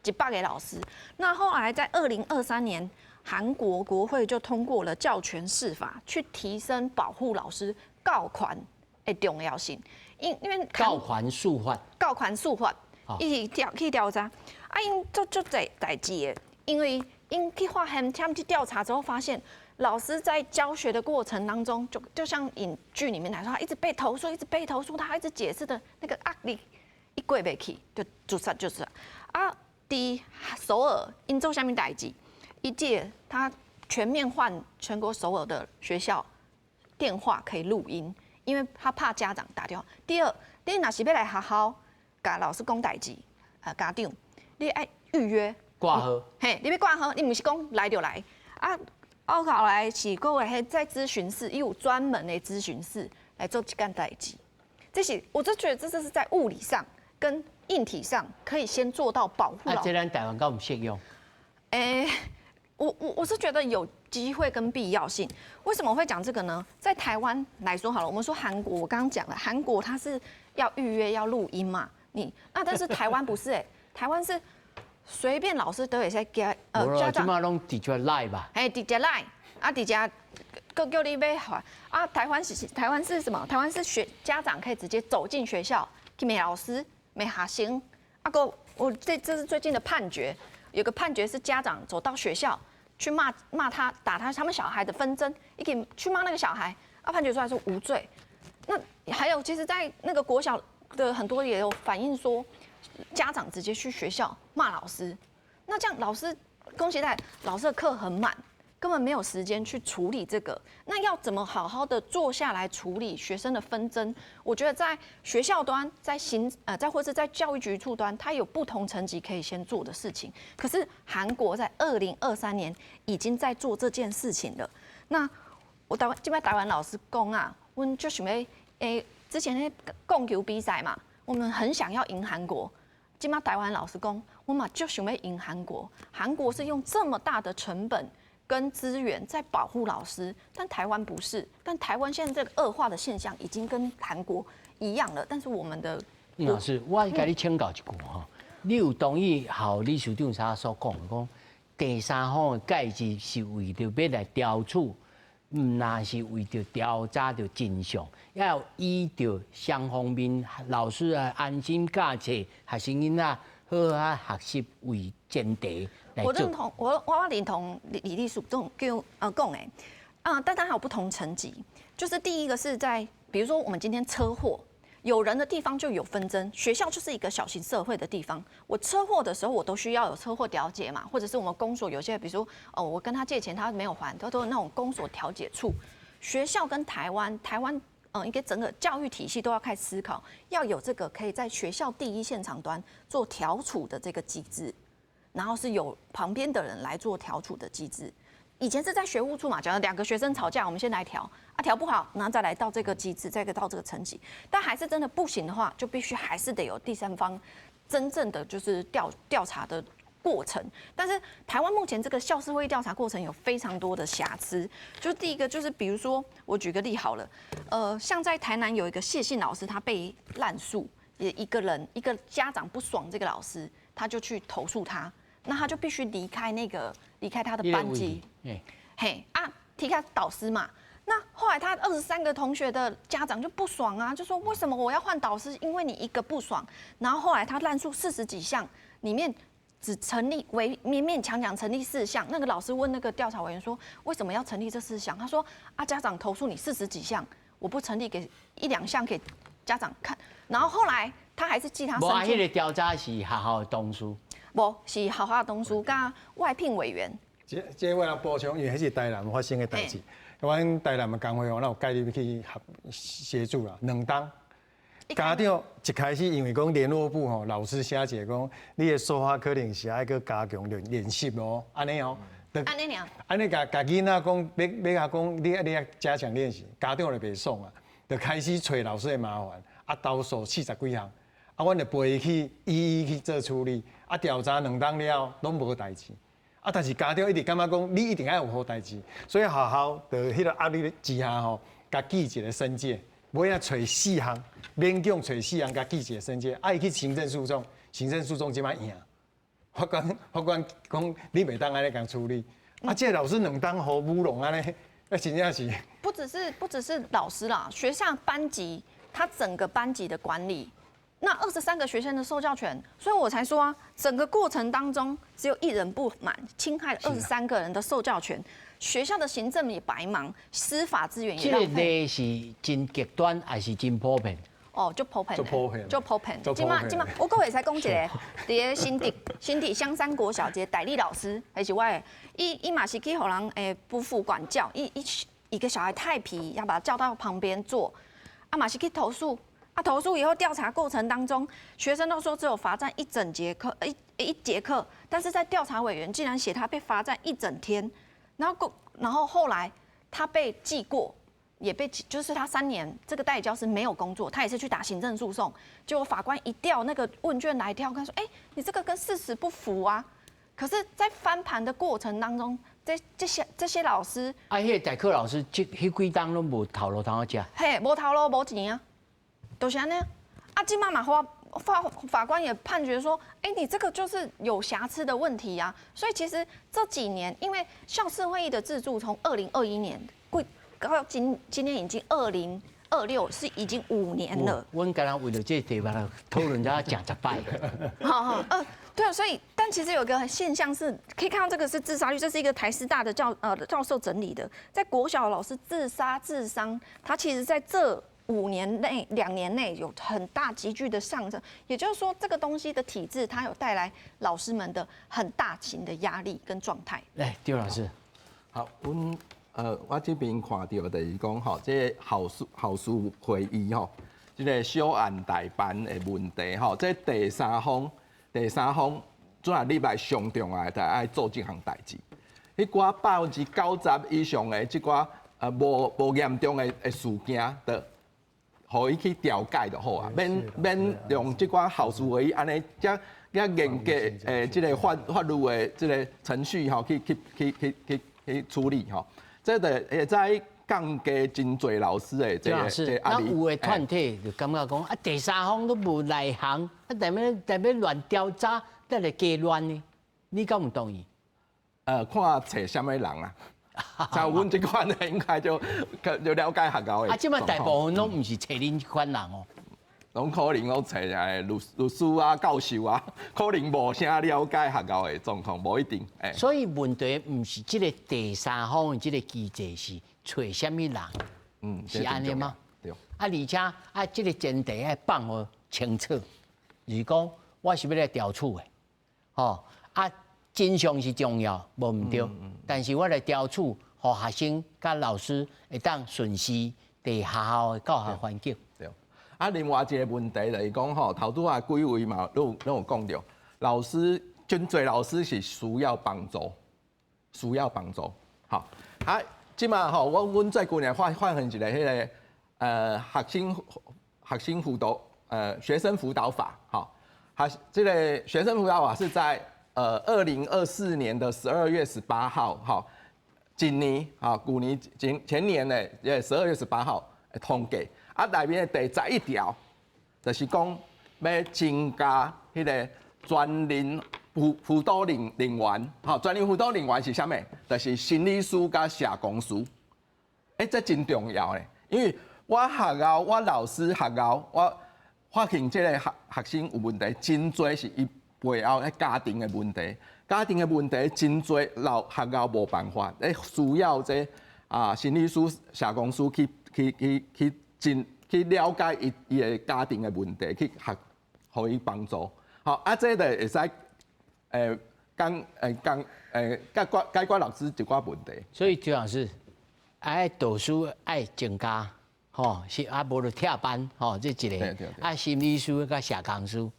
100個老師。那後來在2023年，韓國國會就通過了教權釋法，去提升保護老師教權的重要性。因為教權釋法，教權釋法，伊是調去調查，啊，𪜶做足濟代誌的，因為𪜶去發現，他們去調查之後發現，老師在教學的過程當中，就像影劇裡面來說，他一直被投訴，一直被投訴，他一直解釋的那個壓力，伊過袂去，就自殺就是啊。佇首爾，𪜶做啥物代誌？一屆他全面換全國所有的學校電話可以錄音，因為他怕家長打電話。第二，你若是欲來學校，共老師講代誌，家長，你愛預約掛號。嘿，你欲掛號，你毋是講來就來啊。後來是閣有彼在諮詢室，伊有專門的諮詢室來做這件代誌。這是我就覺得這是在物理上跟硬體上可以先做到保護。啊，這咱台灣敢毋適用？欸，我是覺得有機會跟必要性。為什麼會講這個呢？在台灣來說好了，我們說韓國，我剛剛講了，韓國它是要預約要錄音嘛，你那但是台灣不是哎，台灣是隨便老師都會使給家長。這馬攏直接 LINE 吧？嘿，直接 LINE 啊，直接閣叫你欲啊。台灣是什麼？台灣是學家長可以直接走進學校去罵老師、罵學生。啊，閣我這是最近的判決。有個判決是家長走到學校去罵罵他打他他們小孩的紛爭，一起去罵那個小孩，啊，判決出來說無罪。那還有，其實，在那個國小的很多也有反映說，家長直接去學校罵老師，那這樣老師恭喜在老師的課很滿，根本沒有時間去處理這個。那要怎麼好好的坐下來處理學生的紛爭？我覺得在學校端，在行在或是在教育局處端，它有不同層級可以先做的事情。可是韓國在2023年已經在做這件事情了。那我台灣這擺台灣老師講啊，阮就想欲之前彼摃球比賽嘛，我們很想要贏韓國。這擺台灣老師講，我嘛就想欲贏韓國。韓國是用這麼大的成本跟資源在保護老師，但台灣不是。但台灣現在這個惡化的現象已經跟韓國一樣了。但是我們的老師，我共你請教一句吼，你有同意郝理事長所講講，第三方的介入是為著欲來調處，毋但是為著調查著真相，要依著雙方面老師啊安心教冊，學生囡仔好好學習為前提。我認同，我認同李李理事長叫講的，啊，但它還有不同層級。就是第一個是在，比如說我們今天車禍，有人的地方就有纷争，学校就是一个小型社会的地方。我车祸的时候，我都需要有车祸调解嘛，或者是我们公所有些，比如说哦，我跟他借钱，他没有还，都有那种公所调解处。学校跟台湾，台湾一个整个教育体系都要开始思考，要有这个可以在学校第一现场端做调处的这个机制，然后是有旁边的人来做调处的机制。以前是在学务处嘛，假如两个学生吵架，我们先来调啊，调不好，然后再来到这个机制，再到这个层级。但还是真的不行的话，就必须还是得有第三方真正的就是调查的过程。但是台湾目前这个校事会议调查过程有非常多的瑕疵。就第一个就是，比如说我举个例好了，像在台南有一个谢姓老师，他被滥诉，也一个人一个家长不爽这个老师，他就去投诉他。那他就必须离开那个离开他的班级，嘿啊，离开导师嘛。那后来他23个同学的家长就不爽啊，就说为什么我要换导师？因为你一个不爽。然后后来他滥诉40几项，里面只成立为勉勉强强成立四项。那个老师问那个调查委员说，为什么要成立这四项？他说啊，家长投诉你40几项，我不成立给一两项给家长看。然后后来他还是记他。無啊，彼个调查是学校的同事。無，是學校同事佮外聘委員。這我來補充，因為彼是台南發生的代誌。阮台南的工會吼，咱有介入去合協助啦。兩冬，家長一開始因為講聯絡簿吼，老師寫一個講，你的說話可能是愛閣加強練練習哦，按呢哦。按呢爾。按呢共共囡仔講，欲共講，你愛加強練習，家長就袂爽啊，就開始揣老師的麻煩，啊投訴40幾項。啊，阮就陪伊去一一去做處理，啊調查兩冬了，攏無代誌。啊，但是家長一直感覺講，你一定愛有好代誌，所以學校就彼個壓力之下吼，共記一個申誡，尾仔揣四項，勉強揣四項，共記一個申誡，啊，伊去行政訴訟，行政訴訟這擺贏，法官講你袂當按呢共處理，啊，這個老師兩冬予舞弄按呢，啊，真正是。不只是老師啦，學校班級，他整個班級的管理。那23個學生的受教權，所以我才說啊，整個過程當中只有一人不滿，侵害了二十三個人的受教權，學校的行政也白忙，司法資源也浪費。這個例是真極端，還是真普遍？哦，足普遍，足普遍，足普遍。這馬這馬，我閣會使講一个，佇个新竹香山國小一个代理老師，彼是我的，伊嘛是去予人不服管教，伊一個小孩太皮，要把他叫到旁邊坐，啊嘛是去投訴。啊！投訴以後調查過程當中，學生都說只有罰站一整節課，一節課，但是在調查委員竟然寫他被罰站一整天，然後後來他被記過，也被就是他3年這個代理教師沒有工作，他也是去打行政訴訟，結果法官一調那個問卷來調，他說：哎，你這個跟事實不符啊！可是，在翻盤的過程當中，這些老師，啊，彼個代課老師，這彼幾冬攏無頭路通食，嘿，無頭路無錢啊。都是按呢，啊，這馬嘛法官也判決說，哎，你這個就是有瑕疵的問題啊。所以其實這幾年，因為校事會議的制度從2021年過到今天已經2026，是已經5年了。阮敢若為著這個題目討論咗誠十擺。好好，對啊，所以但其實有個現象是，可以看到這個是自殺率，這是一個台師大的教授整理的，在國小老師自殺自傷，他其實在這5年內、2年內有很大急劇的上升，也就是說，這個東西的體制，它有帶來老師們的很大型的壓力跟狀態。來，刁老師，好，我這邊看著就是講吼，這個校事會議吼，這個小案大辦的問題吼，這第三方主要入來上重要的，就愛做這項代誌。彼寡90%以上的這寡無嚴重的事件的。予伊去調解就好啊，免用這寡校事會議按呢遮遮嚴格的這個法律的這個程序吼，去處理吼，這就會使降低真濟老師的這個這個壓力。那有的團體就感覺講啊，第三方都無內行，啊，踮咧亂調查，踮咧加亂呢？你敢有同意？看揣啥物人啊？像阮這款的，應該就了解學校的。啊，這擺大部分攏毋是揣恁這款人哦，攏可能攏揣律師啊、教授啊，可能無啥了解學校的狀況，無一定。所以問題毋是這個第三方的這個機制是揣啥物人，是按呢嗎？啊，而且啊，這个前提愛放予清楚，就是講我是欲來調處的，吼啊，真相是重要，無毋對，但是我來調處，予學生佮老師會當順時佇學校的教學環境。對。啊，另外一个問題就是講吼，頭拄仔幾位嘛，攏有講著，老師真濟老師是需要幫助，需要幫助。吼，啊，這馬吼，阮最近也發現一个彼个學生輔導法，吼，這个學生輔導法是在2024年的12月18號，吼，今年啊，舊年前前年的12月18號通過，啊，內面的第11條就是講欲增加彼个專任輔導人員，吼，專任輔導人員是啥物？就是心理師佮社工師。欸，這真重要咧，因為我學校，我老師學校，我發現這个學生有問題，真濟是伊背後彼家庭的問題，家庭的問題真濟，老學校無辦法，欸，需要這啊心理師、社工師去了解伊的家庭的問題，去學予伊幫助。吼，啊，這就會使講講解決老師一寡問題。所以周老師，愛導師愛增加，吼，是啊，無就拆班，吼，這一个。啊，心理師佮社工師，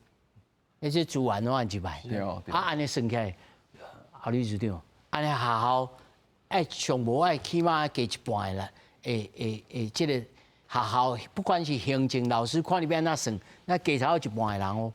彼這資源攏按入來。對。啊，按呢算起來，郝理事長，按呢學校愛上無愛起碼加一半的啦，會這个學校不管是行政老師，看你欲按怎算，那加差一半的人哦。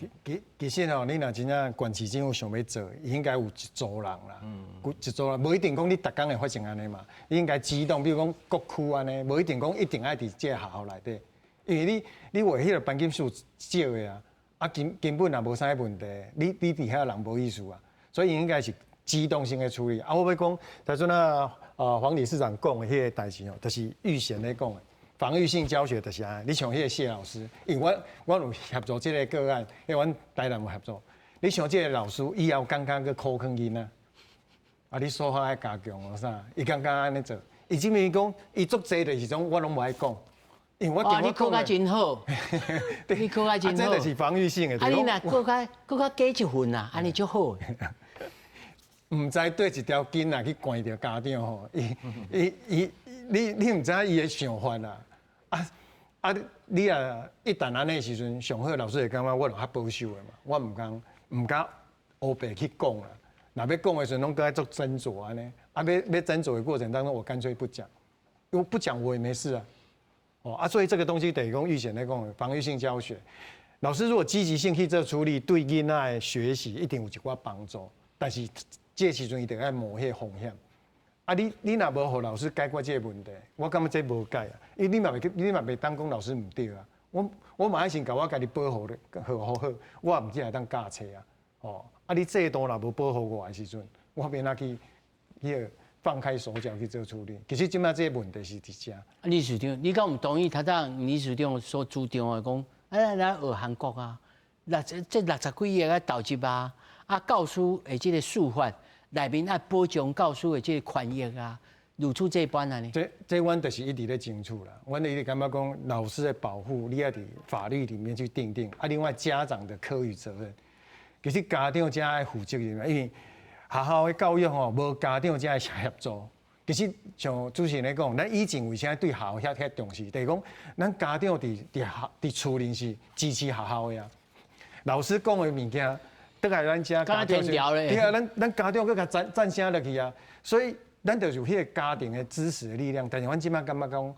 其實吼，你若真正縣市政府想欲做，應該有一組人啦。一組人，無一定講你逐工會發生按呢嘛。你應該機動，比如講各區按呢，無一定講一定愛佇這个學校內底，因為你話彼个班級數少的啊，啊根本也無啥問題，你佇遐人無意思啊，所以應該是機動性的處理。啊，我欲講，頭陣仔啊黃理事長講的彼个代誌吼，就是預先咧講的。防禦性教學就是按呢，你像彼个謝老師，因為我有協助這个個案，因為阮台南有協助。你像這个老師，以後感覺閣苦勸囡仔，啊，你說話愛加強哦啥？伊感覺按呢做，伊這邊講，伊足濟就是種，我攏無愛講，因為我哇，你考較真好，你考較真好，這就是防禦性的。啊，你若閣較加一份啊，按呢就好。毋知對一條筋仔去關著家長吼，伊伊伊，你毋知影伊的想法啦。啊啊！你若一旦按呢時陣，上好老師會感覺我就較保守的嘛，我毋敢烏白去講啦。若欲講的時陣，攏閣愛做斟酌按呢。啊，欲斟酌的過程當中，我乾脆不講，因為不講我也沒事啊。哦啊，所以這個東西等於講預先來講防禦性教學，老師如果積極性去做處理，對囡仔的學習一定有一寡幫助。但是這時陣伊就愛冒彼個風險。啊你，你若無予老師解決這个問題，我感覺這無解啊。因為你嘛袂當講老師毋對啊。我嘛愛先共我家己保護咧，好好好，我也毋才會當教冊啊。哦，啊你制度若無保護我的時陣，我欲按怎去彼个放開手腳去做處理？其實這馬這个問題是佇遮。啊，理事長，你敢毋同意？頭先理事長所主張的講，啊，咱學韓國啊，這60幾億啊投入啊，啊教師的這个釋法內面愛保障教師的這个權益啊，如此這般按呢？這阮就是一直咧爭取啦。阮一直感覺講，老師的保護，你愛佇法律裡面去訂定。啊，另外家長的課與責任，其實家長才愛負責任，因為學校的教育吼，無家長遮的協助。其實像主持人咧講，咱以前為啥對學校遐重視？就是講，咱家長佇厝裡是支持學校的啊。老師講的物件，倒來咱遮家長，對啊，咱家長閣共贊聲落去啊。所以咱就是有彼个家庭的支持的力量。但是阮這馬感覺講，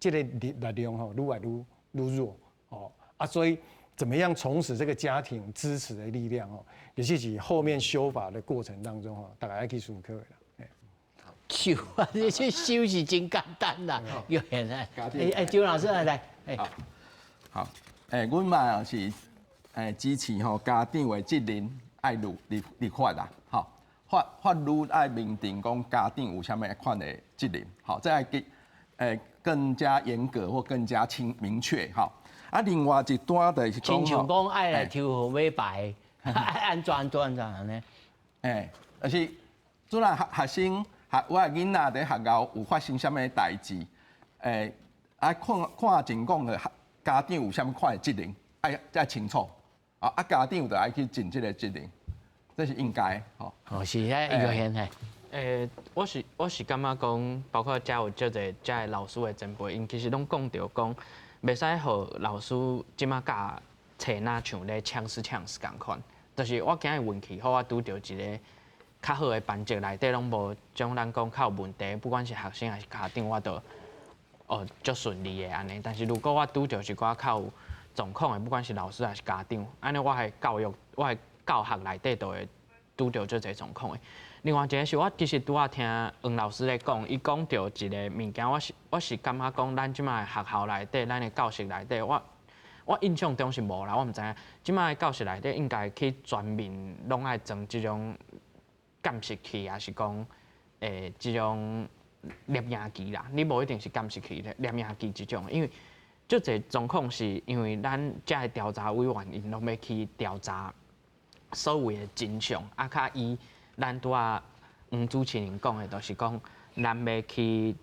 這个力量吼，愈來愈弱哦。啊，所以怎麼樣重拾這個家庭支持的力量哦？其實是後面修法的過程當中吼，大家愛去思考的啦。修啊，這修是真簡單啦。有現在，欸欸，周老師來來，欸，好，欸，阮嘛是支持吼家長的責任愛立法啦，吼法律愛明定講家長有啥物款的責任，吼，這愛更加嚴格或更加清明確，吼。啊，另外一段就是講，親像講愛來抽號碼牌，按怎按怎按怎按呢？欸，而是主要學生學我的囡仔佇學校有發生啥物代誌，欸。啊，看看情況的家長有啥物款的責任，愛愛清楚。啊啊，家長就愛去盡這個責任，這是應該吼。哦，是啊，一個現係。我是感覺講，包括遮有足濟遮个老師的前輩，𪜶其實攏講著講，袂使予老師這馬教冊若像咧嗆死嗆死仝款。就是我今日運氣好，我拄著一个較好的班級內底攏無種咱講較有問題，不管是學生還是家長，我都哦足順利的按呢。但是如果我拄著一寡較有狀況的，不管是老師還是家長，按呢我的教育，我的教學內底都會拄著足濟狀況的。另外一个是我其實拄仔聽黃老師咧講，伊講著一个物件，我是感覺講，咱這馬學校內底，咱的教室內底，我印象中是無啦，我毋知影。這馬的教室內底應該去全面攏愛裝這種監視器，抑是講這種攝影機啦。你無一定是監視器，攝影機這種，因為足濟狀況是因為咱遮的調查委員𪜶攏欲去調查所謂的真相，啊，較以咱拄仔黃主持人講的，就是講咱欲去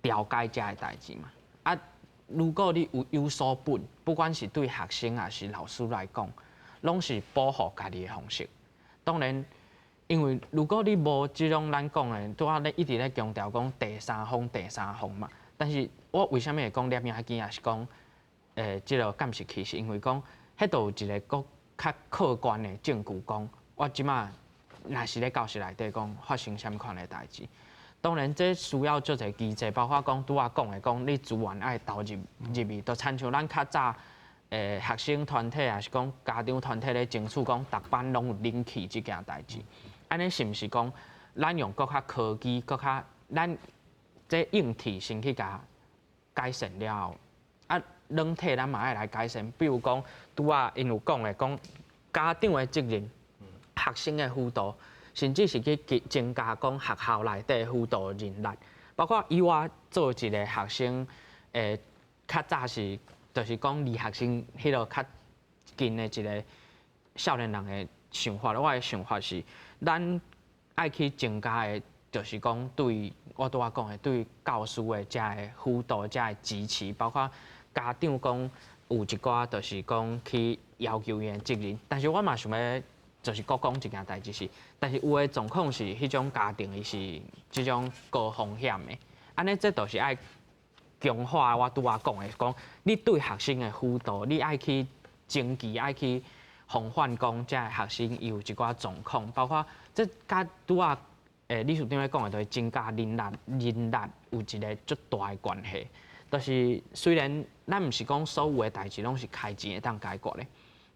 調解遮的代誌嘛。啊，如果你有所本，不管是對學生抑是老師來講，攏是保護家己的方式。當然，因為如果你無這種咱講的，拄仔咧一直咧強調講第三方、第三方嘛。但是我為啥物會講攝影機，抑是講這个監視器，是因為講彼度有一个閣較客觀的證據，講我這馬若是咧教室內底講發生啥物款的代誌。當然，這需要足濟機制，包括講拄仔講的，講你資源愛投入去，就親像咱較早學生團體，抑是講家長團體咧爭取講，逐班攏有冷氣這件代誌。按呢是毋是講，咱用閣較科技，閣較咱這硬體先去共改善了後，啊，軟體咱嘛愛來改善。比如講，拄仔𪜶有講的，講家長的責任、學生的輔導，甚至是去增加講學校內底輔導人力，包括以我做一个學生，較早是，就是講離學生彼个較近的一个少年人的想法，我的想法是，咱愛去增加的，就是講對我拄仔講的，對教師的遮个輔導、遮个支持，包括家長講有一寡，就是講去要求𪜶的責任，但是我嘛想欲，就是閣講一件代誌是，但是有的狀況是，彼種家庭伊是這種高風險的，按呢這就是愛強化我拄仔講的，講你對學生的輔導，你愛去前期愛去防範講遮个學生伊有一寡狀況，包括這佮拄仔理事長咧講的，就是增加人力有一个足大的關係。就是雖然咱毋是講所有的代誌攏是開錢會當解決的。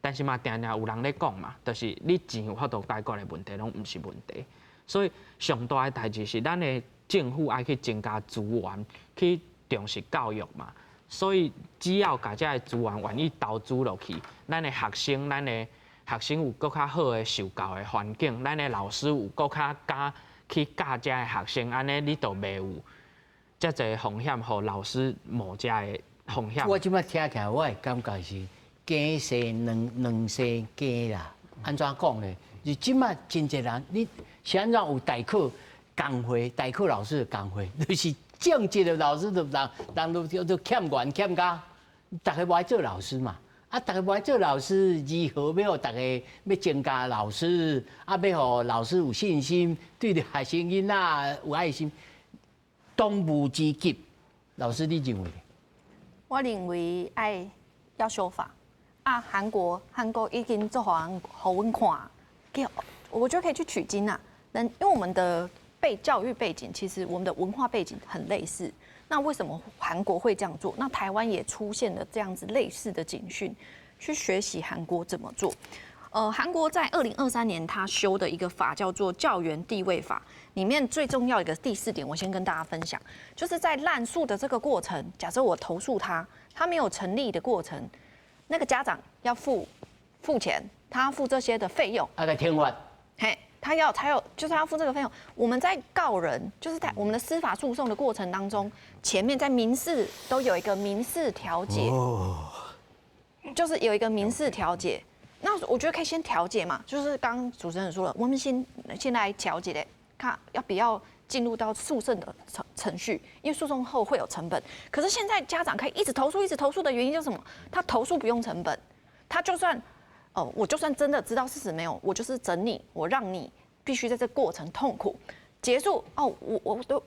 但是嘛，定定有人咧講嘛，就是你錢有法度解決的問題，攏毋是問題。所以上大的代誌是咱的政府愛去增加資源，去重視教育嘛。所以只要共遮个資源願意投資落去，咱的學生有閣較好的受教的環境，咱的老師有閣較敢去教遮个學生，按呢你就袂有遮濟風險，予老師冒遮个風險。我這擺聽起來，我的感覺是。雞生卵，卵生雞啦，按怎講咧？就這擺真濟人，你是按怎有代課工會，代課老師的工會，就是正職的老師都人人都叫做欠員欠甲，逐个無愛做老師嘛。啊，逐个無愛做老師，如何欲予逐个欲增加老師？啊，欲予老師有信心，對著學生囡仔有愛心，當務之急，老師你認為？我認為愛要修法。啊，韓國已經做予阮看，我覺得可以去取經啊。那因為我們的被教育背景，其實我們的文化背景很類似。那為什麼韓國會這樣做？那台灣也出現了這樣子類似的警訊，去學習韓國怎麼做。韓國在2023年他修的一個法叫做《教員地位法》，裡面最重要一個第四點，我先跟大家分享，就是在濫訴的這個過程，假設我投訴他，他沒有成立的過程。那個家長要付錢，他要付這些的費用。啊，個聽話。嘿，他要，就是要付這個費用。我們在告人，就是在我們的司法訴訟的過程當中，前面在民事都有一個民事調解，就是有一個民事調解。那我覺得可以先調解嘛，就是剛剛主持人說了，我們先來調解的，看要不要進入到訴訟的程序，因為訴訟後會有成本。可是現在家長可以一直投訴，一直投訴的原因就是什麼？他投訴不用成本，他就算哦，我就算真的知道事實沒有，我就是整你，我讓你必須在這過程痛苦結束。哦，我都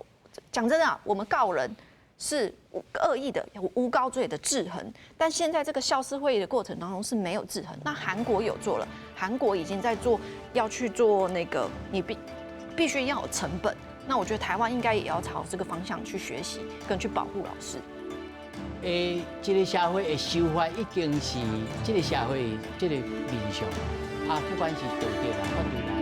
講真的啊，我們告人是惡意的有誣告罪的制衡，但現在這個校事會議的過程當中是沒有制衡。那韓國有做了，韓國已經在做，要去做那個你必須要有成本。那我覺得台灣應該也要朝這個方向去學習，跟去保護老師。欸，這個社會的修法已經是這個社會這個面向啊，不管是道德啦、法律啦。